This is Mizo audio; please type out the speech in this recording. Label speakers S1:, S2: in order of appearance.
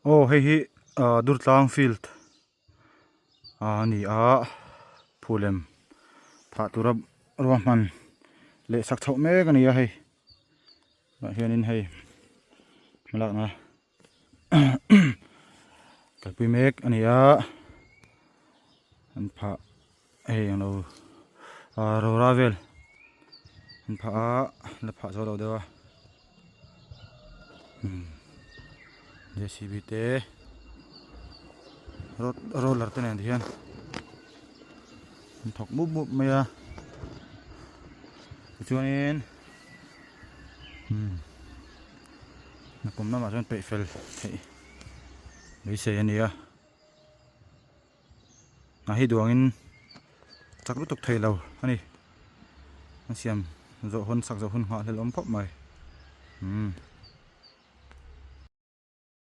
S1: Aw hei hi ah Durtlang field a ni a phulem phah tura ruahman leh sak chhoh mek a ni a hei tah hianin hei hmalakna kalpui mek a ni a an phah hei englo ah rora vel an phah a la phah zo lo deuh a umm j c b te roller te nen hian an thawk mup mup mai a tichuanin umm nakum lamah chuan peih fel theih beisei a ni a. Hna hi duangin chak lutuk thei lo a ni a siam zawh hun sak zawh hun nghah hlel awm khawp mai umm.